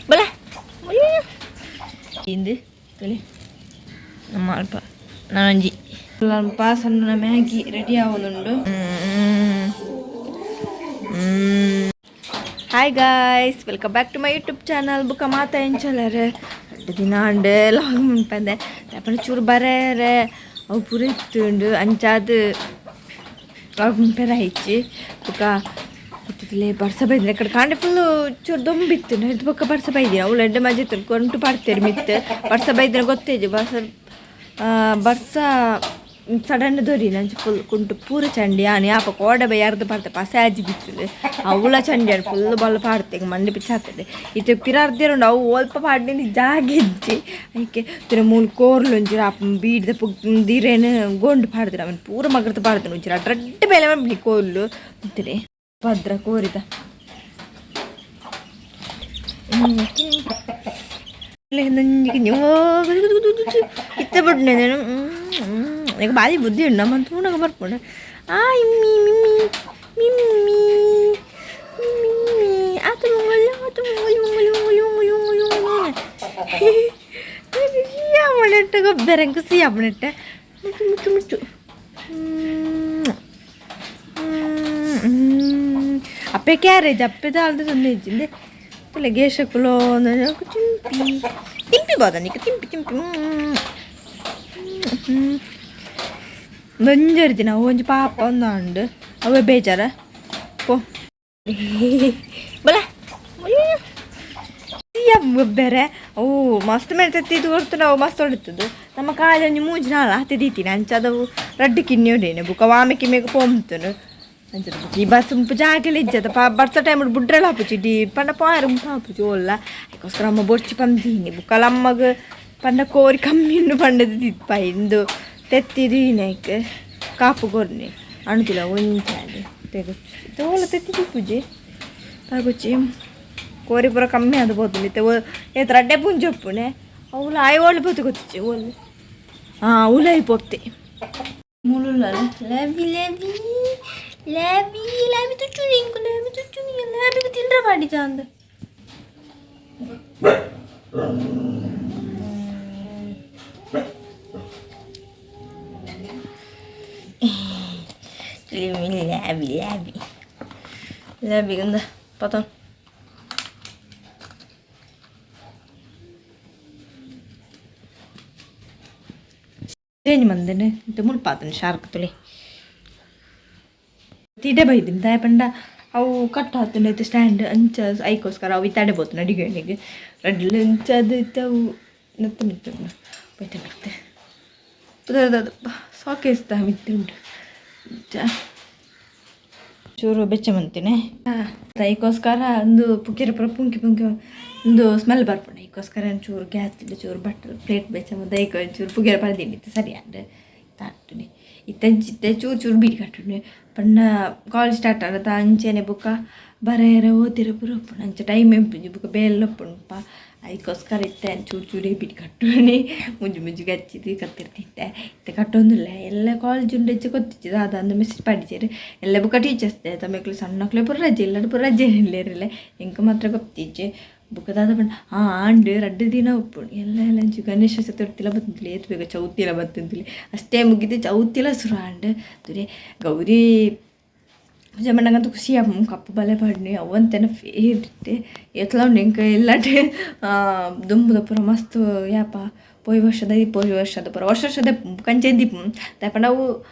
ಬಲ ಇಂದು ತುಳಿ ನಮ್ಮ ಅಲ್ಪ ನಾನೊಂಜಿ ಅಲ್ಪ ಸಣ್ಣ ಮ್ಯಾಗಿ ರೆಡಿ ಆವೊಂದುಂಡು. Hi guys, welcome back to my YouTube channel. ಬುಕ್ಕ ಮಾತ ಎಂಚಲರ್ ರಡ್ಡ್ ದಿನ ಆಂಡ್ ಲಾಗ್ ಮನ್ಪಂದೆ. ದಾಯೆ ಚೂರು ಬರೇರೆ ಅವು ಪೂರ ಇತ್ತುಂಡು, ಅಂಚಾದ್ ಲಾಗ್ ಮನ್ಪೆರೆ ಆಯಿಜಿ. ಬುಕ್ಕ ಇತ್ತಿತ್ತಲೆ ಬರ್ಸ ಬೈದಿನ ಕಡೆ ಕಾಂಡೆ ಫುಲ್ಲು ಚೂರು ದೊಂಬಿತ್ತು. ಹಿಡ್ದು ಬೊಕ್ಕ ಬರ್ಸ ಬೈದಿನ ಅವು ಎಡ್ಡೆ ಮಜಾ ಇತ್ತು. ಕೊಂಟು ಪಾಡ್ತೇರು ಮಿತ್ತು ಬರ್ಸ ಬೈದಿನ ಗೊತ್ತೇಜಿ. ಬರ್ಸ ಬರ್ಸ ಸಡನ್ ದೊರಿನ ಅಂಚ ಫುಲ್ ಕುಂಟು ಪೂರ ಚಂಡಿ. ಆನೆ ಯಾಪ ಕೋಡೆ ಬೈ ಅರ್ಧ ಪಾಡ್ತೆ ಪಸೆ ಆಜಿ ದಿತ್ತುಂಡು. ಅವುಲ ಚಂಡಿ ಫುಲ್ ಬಲ್ಲ ಪಾಡ್ತೆ ಮಂಡಿ ಪಿಚ್ಚಾತದೆ. ಇತ್ತೆ ಪಿರಾರ್ದೇರುಂಡು, ಅವು ಒಲ್ಪ ಪಾಡ್ನಿಂದ ಜಾಗ ಇಜ್ಜಿ. ಐಕೆ ತಿರ ಮೂಲು ಕೋರ್ಲು ಒಂಜಿ ಆಪ್ ಬೀಡ್ದ ಪುಗ್ ದಿರೇನು ಗೊಂಡು ಪಾಡ್ದಿರ ಅವನು ಪೂರ ಮಗ್ರತ ಪಾಡ್ತಾನೆ. ಒಂಜಿ ರಡ್ಡ್ ಬೇಲೆ ಮನ್ಪುನಿ ಕೋರ್ಲು ಅಂತಾರೆ ಭದ್ರ ಕೋರಿದ. ಇತ್ತೆ ಬಡ್ನೆ నీకు బాగా బుద్ధి ఉండు మన తూనగ ಬರ್ಪುಂಡು. ಆ ಇಮ್ಮಿ ಮಿಮ್ಮಿ ಮಿಮ್ಮಿ ಮಿಮ್ಮಿ ಆತು ಮಂಗಲ ಆತು ಮಂಗಲ ಮಂಗಲ ಮಂಗಲ ಮಂಗಲ ಮಂಗಲ ಮಂಗಲ ಗೊಬ್ಬರ ಖುಷಿ ಆಪುನೆಟ್ಟ ಮುಚ್ಚು ಮುಚ್ಚು ಮುಚ್ಚು. ಅಪ್ಪೆ ಕ್ಯಾರೇಜ್ ಅಪ್ಪೆ ದಾಲ್ದ ತೊಂದರೆ ಇಜ್ಜಿಂದೆ ತುಲೆ ಗೇಶಕುಲೋ ತಿಂಪಿ ತಿಂಪಿ ಬೋದ ನಿಕ್ಕ ತಿಂಪಿ ತಿಂಪಿ. ಒಂಜೊರಿ ಅವು ಒಂಜಿ ಪಾಪ ಒಂದಾಂಡ್ ಅವೇ ಬೇಜಾರ ಪೋ ಬಲ ಬೇರೆ. ಅವು ಮಸ್ತ್ ಮೇಲೆ ತೆತ್ತಿದ್ದು ಕೊಡ್ತು ನಾವು ಮಸ್ತ್ ಹೊಡಿತದ್ದು. ನಮ್ಮ ಕಾಲು ಒಂಜಿ ಮೂಜಿ ನಾಲ್ ಹತ್ತಿ ದೀತೀನಿ ಅಂಚದವು ರಡ್ಡ್ ಕಿನ್ನಿ ಹೊಡೇನೆ. ಬುಕ್ಕ ವಾಮೆ ಕಿಮ್ಮೆಗ್ ಪೋಂತುನು ಅಂಚದ. ಬುಕ್ಕ ಈ ಬಸ್ ಮುಂಪು ಜಾಗೆಲ ಇಜ್ಜದ ಪಾ ಬರ್ಸ ಟೈಮ್ ಬುಡ್ರೆಲ ಆಪುಜಿ ಡಿ ಪಂಡ ಪೋಯರ ಮುಲ್ಪ ಆಪುಜಿ ಓಲ್ಲ. ಅದಕ್ಕೋಸ್ಕರ ಅಮ್ಮ ಬೊರ್ಚಿ ಪಂದೀನಿ. ಬುಕ್ಕ ಅಮ್ಮಗ್ ಪಂಡ ಕೋರಿ ಕಮ್ಮಿ ಉಂಡು ಪಂಡದು ದಿಪ್ಪ ಇಂದು ತೆತ್ತಿ ದೀನೈಕ್ ಕಾಪು ಕೊರ್ನಿ ಅಣುತಿಲ ಒಂಜಾಂಡ್ ತೆಗೊಚ್ಚಿ ಓಲ ತೆತ್ತಿ ದಿಪ್ಪುಜಿ ಪರ್ಬೊಚ್ಚಿ. ಕೋರಿ ಪೂರ ಕಮ್ಮಿ ಆದ್ ಪೋತುಂಡು ಇತ್ತೆ. ಏತ್ ರಡ್ಡೆ ಪುಂಜಿ ಉಪ್ಪುನೆ ಅವುಲ ಆಯ್ ಓಲು ಪೋತು ಗೊತ್ತಿಜ್ಜಿ ಓಲು. ಹಾಂ, ಉಲಾಯಿ ಪೋತೆ ಮುಳುಲ್ಲಲ್ಲ. ಲ್ಯಾಬಿ ಲ್ಯಾಬಿ ಲ್ಯಾಬಿ ಲ್ಯಾಬಿ ತುಚ್ಚುನಿ ಇಂಕು ಲ್ಯಾಬಿ ತುಚ್ಚುನಿ ಲ್ಯಾಬಿಗೆ ತಿಂಡ್ರೆ ಪಾಡಿ ಚಾಂದ್. ಲ್ಯಾಬಿ ಲ್ಯಾಬಿ ಲ್ಯಾಬಿಗಂದ ಪತನ್ ಚೇಂಜ್ ಮಂದನೆ ಇತ್ತೆ ಮುಲ್ಪ ಆತುಂಡು ಶಾರ್ಕ್ ತುಳಿ ತಿಡೆ ಬೈದಿನಿ. ದಾಯೆ ಪಂಡ ಅವು ಕಟ್ ಆತುಂಡು ಇತ್ತೆ ಸ್ಟ್ಯಾಂಡ್ ಅಂಚ. ಐಕೋಸ್ಕರ ಅವು ಇತ್ತಡೆ ಪೋತುಂಡು ಅಡಿಗೆಣಿಗೆ ರಡ್ಡ್ಲ ಅಂಚ ಅದು ಇತ್ತೆ ಅವು ನೆತ್ತ ಮಿತ್ತುಂಡು ಪೋಯ್ತೆ ಮಿತ್ತೆ ಪುದರ್ದ ಸಾಕೇಸ್ತ ಮಿತ್ತುಂಡು ಅಂಚ. ಚೂರು ಬೆಚ್ಚ ಮಂತಿನಿ ಐಕೋಸ್ಕರ ಒಂದು ಪುಕ್ಕಿರ ಪೂರ ಪುಂಕಿ ಪುಂಕಿ ಒಂದು ಸ್ಮೆಲ್ ಬರ್ಪುಂಡು. ಐಕೋಸ್ಕರ ಚೂರು ಗ್ಯಾಸ್ ಚೂರು ಬಟ್ಟಲು ಪ್ಲೇಟ್ ಬೆಚ್ಚ ಮಂದು ಐಕ್ ಚೂರು ಪುಗೆರೆ ಪರ್ದಿಂಡು ಇತ್ತೆ ಸರಿ ಆಂಡ್ ತಾಟುನಿ. ಇತ್ತೆ ಇತ್ತೆ ಚೂರು ಚೂರು ಬೀಡಿ ಕಟ್ಟುನಿ ಪಂಡ ಕಾಲೇಜ್ ಸ್ಟಾರ್ಟ್ ಆಂಡ ಅಂಚೆನೆ ಬೊಕ್ಕ ಬರೆಯರೆ ಓದಿರ ಪೂರ ಉಪ್ಪುಂಡು. ಅಂಚ ಟೈಮ್ ಎಂಪುಜಿ ಬೊಕ್ಕ ಬೇಲೆ ಉಪ್ಪುಂಡು. ಐಕೋಸ್ಕರ ಇತ್ತೆ ಚೂರು ಚೂರೇ ಬೀಡಿ ಕಟ್ಟುನಿ. ಮುಂಜಿ ಮುಂಜಿ ಗಚ್ಚಿದ್ ಕತ್ತಿರ್ತಿತ್ತೆ ಇತ್ತೆ ಕಟ್ಟೊಂದುಲ್ಲೆ. ಎಲ್ಲ ಕಾಲೇಜ್ ಉಂಡು ಹೆಚ್ಚು ಗೊತ್ತಿಜ್ಜಿ ದಾದ ಅಂದ್ ಮೆಸೇಜ್ ಪಾಡಿಜೆರ್ ಎಲ್ಲ. ಬೊಕ್ಕ ಟೀಚರ್ಸ್ ಡೇ ತಮೆಕ್ಲು ಸಣ್ಣಕ್ಲೆ ಪೂರ ರಜೆ ಇಲ್ಲಡ್ ಪೂರ ರಜೆ ಇಲ್ಲೇರಿಲ್ಲ, ಎಂಕ್ ಮಾತ್ರ ಗೊತ್ತಿಜ್ಜಿ. ಬೊಕ್ಕ ದಾದ ಪಂಡ ಆ ಆಂಡ್ ರಡ್ಡ್ ದಿನ ಉಪ್ಪುಂಡು ಎಲ್ಲ. ಎಲ್ಲ ಅಂಚು ಗಣೇಶ ಚತುರ್ಥಿಲ ಬತ್ತುಂತುಲೆ ಏತ್ ಬೇಗ ಚೌತಿಲ ಬತ್ತುಂತುಲೆ. ಅಷ್ಟೇ ಮುಗಿದು ಚೌತಿಲ ಸುರು ಆಂಡ್ ತುರೆ. ಗೌರಿ ಪೂಜೆ ಮಂಡಂಗಂತೂ ಖುಷಿ ಆಪುಂಡು. ಕಪ್ಪು ಬಲೆ ಪಾಡ್ನಿ ಅವಂತೆನ ಫೇವ್ರೆಟ್ ಏತ್ಲ ಉಂಡು ಎಂಕ್ ಇಲ್ಲಡೆ ದುಂಬುದ ಪೂರ ಮಸ್ತ್ ಯಾಪ ಪೋಯಿ ವರ್ಷದ ಪೋಯಿ ವರ್ಷದ ಪೂರ ವರ್ಷ ವರ್ಷದ ಕಂಚೆ ದೀಪು. ದಾಯೆ ಪಂಡ ಅವು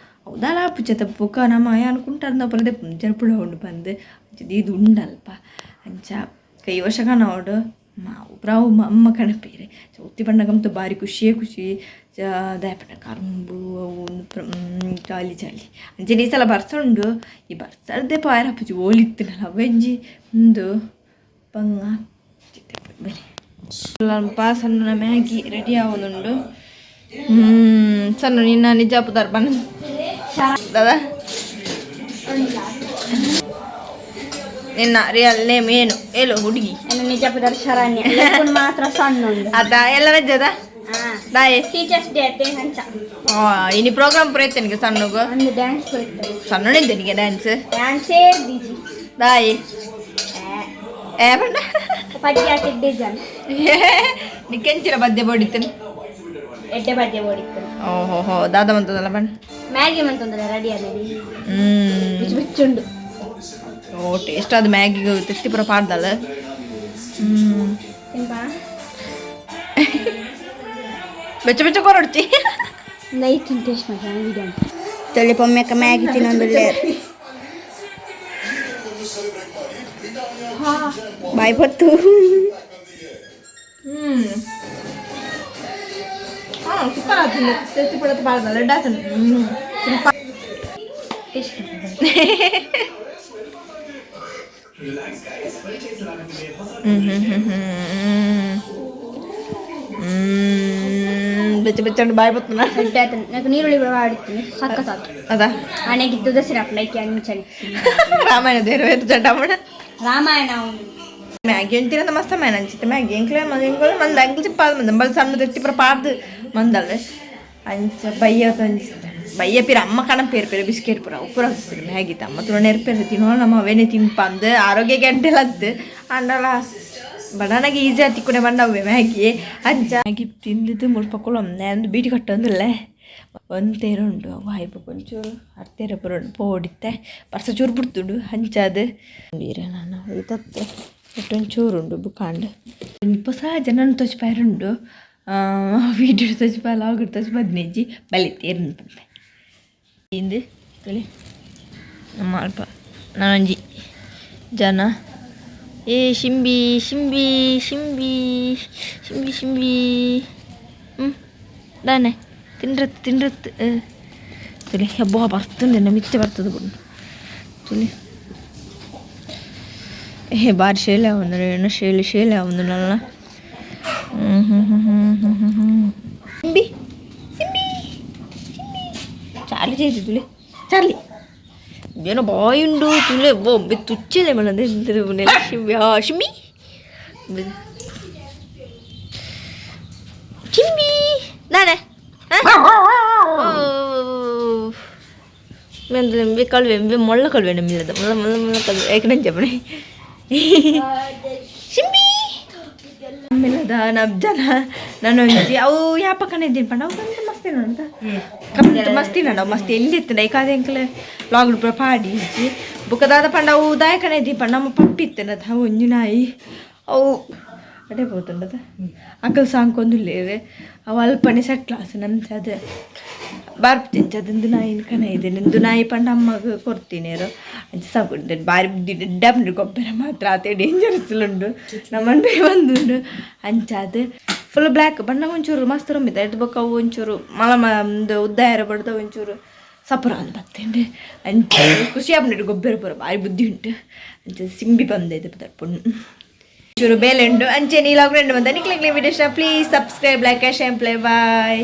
ಅವು ದಾಲ ಆಪುಜಿ ಅತ್ತ. ಬೊಕ್ಕ ನಮ ಯಾನ್ ಕುಂಟಾರ್ದ ಪೂರ ದೆಪ್ಪುನು ಜರ್ಪುಡ ಉಂಡು ಪಂದ್ ಅಂಚ ದೀದ್ ಉಂಡಲ್ಪ. ಅಂಚ ಈ ವರ್ಷ ಕನವೊಡು ಮಾವು ಪೂರ ಅವು ಅಮ್ಮ ಕಣಪೇರು. ಚೌತಿ ಪಂಡಗಂತೂ ಬಾರಿ ಖುಷಿಯೇ ಖುಷಿ. ದಾಯೆ ಪಂಡ ಕರ್ಂಬು ಅವು ಜಾಲಿ ಜಾಲಿ. ಅಂಚನೆ ಈ ಸಲ ಬರ್ಸ ಉಂಡು. ಈ ಬರ್ಸರ್ದೆ ಪೋಯೆರೆ ಆಪುಜಿ ಓಲಿತ್ತಿನಲ್ಲ ಅವೆಂಜಿ ಉಂದು ಬಂಗ ಬಲೆ. ಅಲ್ಪ ಸಣ್ಣ ಮ್ಯಾಗಿ ರೆಡಿ ಆವೊಂದುಂಡು. ಸಣ್ಣ ನಿನ್ನ ನಿಜ ಪುದರ್ ಪನ್ ದಾದಾ? ನಿನ್ನ ರಿಯಲ್ ನೇಮ್ ಏನು ಹೇಳು ಹುಡುಗಿ. ನನ್ನ ನಿಜ ಪುದರ್ ಶರಣ್ಯ, ಲೆಪ್ಪುನ್ ಮಾತ್ರ ಸಣ್ಣ ಉಂಡು. ಅದ ಎಲ್ಲ ರಜದ ದಾಯೆ? ಟೀಚರ್ಸ್ ಡೇ ಅತ್ತೆ ಅಂಚ. ಇನಿ ಪ್ರೋಗ್ರಾಮ್ ಪೂರ ಇತ್ತನಿಗೆ ಸಣ್ಣಗು? ಒಂದು ಡ್ಯಾನ್ಸ್ ಕೊಡ್ತಾರೆ. ಸಣ್ಣನಿದ್ದನಿಗೆ ಡ್ಯಾನ್ಸ್? ಡ್ಯಾನ್ಸೇ ಬಿಜಿ. ದಾಯೆ? ಏ ಪಂಡ ಪದ್ಯ ಡಿಸೈನ್ ನಿಕ್ಕೆಂಚಿನ ಬದ್ದೆ ಬೋಡಿತ್ತೇನೆ ಎಡ್ಡೆ ಪದ್ಯ ಬೋಡಿತ್ತು. ಓಹೋ ಹೋ, ದಾದ ಮಂತದಲ್ಲ ಬಣ್ಣ. ಮ್ಯಾಗಿ ಮಂತಂದ್ರೆ ರೆಡಿ ಆಗಿದೆ. ಹ್ಮ್. ಬಿಚ್ಚು ಬಿಚ್ಚುಂಡು. ಓ, ಟೇಸ್ಟ್ ಅದು ಮ್ಯಾಗಿಗೆ ತೆತ್ತಿ ಪೂರ ಪಾಡ್ದಲ್ಲ. ಹ್ಮ್. ತಿನ್ಪಾ. ಬೆಚ್ಚ ಬೆಚ್ಚ ಕೊರೊಡ್ಚಿ. ನೈಟ್ ಟೇಸ್ಟ್ ಮಾಡಿ ವಿಡಿಯೋ ತೊಳಿ ಪೊಮ್ಮೆಕ್ಕ ಮ್ಯಾಗಿ ತಿನ್ನೊಂದುಳ್ಳೆ ಬಾಯ್ ಪತ್ತು. ಹ್ಮ್, ಹಾಂ, ಸೂಪರ್ ಆತಂದು. ತೆತ್ತಿ ಪೂರ ಪಾಡ್ದಲ್ಲ, ಎಡ್ಡೆ ಆತಂದು. ಹ್ಮ್. ಟೇಸ್ಟ್. ಹ್ಮ್ ಹ್ಮ್ ಹ್ಮ್ ಹ್ಮ್ ಹ್ಮ್, ಬೆಚ್ಚ ಬೆಚ್ಚ ಬಾಯ್ ಬತ್ತನ. ಎಡ್ಡೆ ಆತಂದು. నాకు ನೀರುಳ್ಳಿ ಕೂಡ ಆಡಿದ್ದೀನಿ, ಸಖತ್ತಾತು. ಅದ. ಆನೆಗಿದ್ದದ ಸಿರಪ್ ಲೈಕ್ ಅಂಚನೆ. ರಾಮಾಯಣ ದೇರು ಎತ್ತು ಚಂಡಾಮಣ. ರಾಮಾಯಣ. ಮ್ಯಾಗಿ ಅಂತೀರ, ಮಸ್ತ ಮ್ಯಾನ್ ಅನ್ಸುತ್ತೆ ಮ್ಯಾಗಿ. ಎಂಕ್ಲೆ ಎಂಕ್ಲೆ ಮಂದ ಅಂಕಲ್ ಚಿಪ್ಪಾದ ಮಂದ ಬಲ್ ಸಣ್ಣ ತೆತ್ತಿ ಪೂರ ಪಾಡ್ದು ಮಂದಲ್ಲ. ಅಂಚ ಬಯ್ಯ ಅಂಚಿಸ್ತೆ ಬಯ್ಯ ಪಿರ ಅಮ್ಮ ಕಣ ಪೇರು ಪೇರು ಬಿಸ್ಕೆಟ್ ಪೂರ ಉಪ್ಪು ಹಾಕ್ತಾರೆ. ಮ್ಯಾಗಿ ತಮ್ಮ ತುಳ ನೆರ್ಪೇರು ತಿನ್ನೋ ನಮ್ಮ ಅವೇನೆ ತಿನ್ಪಂದು ಆರೋಗ್ಯ ಗಂಟೆಲದ್ದು ಅಂಡಲ ಬಡನಾಗೆ ಈಸಿ ಆತಿ ಕುಡೆ ಬಂಡವೆ ಮ್ಯಾಗಿ. ಅಂಚ ಮ್ಯಾಗಿ ತಿಂದಿದ್ದು ಮುಲ್ಪ ಕುಳೊಮ್ಮೆ ಅಂದು ಬೀಟಿ ಕಟ್ಟೊಂದಿಲ್ಲ. ಒಂತೇರು ಉಂಡು ಅವು ಹಾಯ್ಬೇಕು ಒಂಚೂರು ಅರ್ತೇರ ಪೂರ ಉಂಡು ಪೋಡಿತ್ತೆ. ಬರ್ಸ ಚೂರು ಬಿಡ್ತುಂಡು. ಅಂಚಾದು ನೀರ ನಾನು ಇತ್ತತ್ತೆ ಒಂಚೂರು ಉಂಡು ಬುಕಾಂಡ್. ಹೊಸ ಜನನ ತೊಚ್ಪಾಯರುಂಡು, ವೀಡಿಯೋ ತೊಚ್ಪ, ಲಾಗ್ ತೊಚ್ಪ ಹದಿನೈಜಿ ಬಲಿ ತೇರು ಪನ್ಪೆ ಇಂದು ತುಳಿ. ನಮ್ಮ ಅಲ್ಪ ನಾನೊಂಜಿ ಜನ. ಏ ಶಿಂಬಿ ಶಿಂಬಿ ಶಿಂಬಿ ಶಿಂಬಿ ಶಿಂಬಿ. ಹ್ಞೂ, ದಾನೆ ತಿನ್ರತ್ತು ತಿನ್ರತ್ತು ತುಳಿ. ಹಬ್ಬ ಬರ್ತದೆ, ಮಿತ್ತೆ ಬರ್ತದೆ ಬುಡ್ ತುಳಿ. ಏ, ಬಾರಿ ಶೇಲೆ ಒಂದು ಏನು ಶೇಲಿ ಶೇಲೆ ಒಂದು ನನ್ನ. ಹ್ಞೂ ಹ್ಞೂ ಹ್ಞೂ ಹ್ಞೂ ಹ್ಞೂ ಹ್ಞೂ ಹ್ಞೂ. ಸಿಂಬಿ ಸಿಂಬಿ ಸಿಂಬಿ, ಚಾರ್ಲಿ చేసి ತುಳಿ. ಚಾರ್ಲಿ ಏನೋ ಬಾಯುಂಡು ತುಲೆ ಬೊಂಬೆ ತುಚ್ಚಲೆ ಮನದೆ. ಶಿಂಬಿ, ಹಾ ಶಿಂಬಿ ಶಿಂಬಿ ನಾನೇ మెందు ಕಳುವೆ ಮೊಳ್ಳ ಕಳುವೆ ನಮ್ಮಿಲ್ಲದ ಮೊಳ್ಳ ಮೊಳ್ಳ ಮೊಳ್ಳ ಕಳುವೆ ಏಕೆ ನಂಗೆ చెప్పండి. ಶಿಂಬಿ ಆಮೇಲೆ ನಮ್ಮ ಜನ ನಾನೊಂಜಿ ಅವು ಯಾಪಕನ ಇದ್ದೀನಿ ಪಂಡ. ಅವು ಕಂತ ಮಸ್ತ್ ನೋಡ, ಕಂತ ಮಸ್ತಿ ನೋಡ, ಮಸ್ತ್ ಎಲ್ಲಿ ಇತ್ತು ಐಕಾದ ಎಂಕ್ಲೆ ಲಾಗ್ ಪೂರ ಪಾಡಿ ಇಜ್ಜಿ. ಬುಕ್ಕದಾದ ಪಂಡ ಅವು ದಾಯಕನ ಇದ್ದೀನಿ ಪಂಡ. ನಮ್ಮ ಪಪ್ಪಿ ಇತ್ತನದ ಅವು ಒಂಜಿ ನಾಯಿ ಅವು ಅಡೆ ಪೋತುಂಡದ. ಅಕಲ್ ಸಾಂಕೊಂದುಲ್ಲೇವೆ ಅವು ಅಲ್ಪನೆ ಸೆಟ್ಲಾಸ್ ನಮ್ದು ಅದೇ ಬಾರ್ಪುಜಿಂಚ ಅದಂದು ನಾಯಿ ಕನ ಇದೆ. ನಿಂದು ನಾಯಿ ಪಂಡ ಅಮ್ಮಗ ಕೊಡ್ತೀನೇರು. ಅಂಚ ಸಾಕು. ಬಾರಿ ದಡ್ಡ ಗೊಬ್ಬರ ಮಾತ್ರ ಆತೆ ಡೇಂಜರಸ್ ಉಂಡು ನಮ್ಮನ್ ಬಂದುಂಡು. ಅಂಚ ಅದು ಫುಲ್ ಬ್ಲ್ಯಾಕ್ ಬಣ್ಣ ಒಂಚೂರು ಮಸ್ತ್ ರೊಂಬಿತ ಎಡ್ ಬೊಕ್ಕ ಅವು ಒಂಚೂರು ಮಲ ಒಂದು ಉದ್ದ ಯಾರ ಬಡ್ದ ಒಂಚೂರು ಸಪುರ ಅಂದ್ ಬತ್ತೇಂಡೆ. ಅಂಚ ಖುಷಿ ಆಪುಂಡು ಗೊಬ್ಬರ ಪೂರ ಬಾರಿ ಬುದ್ಧಿ ಉಂಟು. ಅಂಚ ಸಿಂಬಿ ಬಂದೈತೆ ಪುಣ್ಣು ಚೂರು ಬೇಲೆ ಉಂಡು. ಅಂಚೆ ನೀಲಾಗ್ ರೆಂಡು ಬಂದ ನಿಕ್ಲೆ video please subscribe, like, share, play. Bye.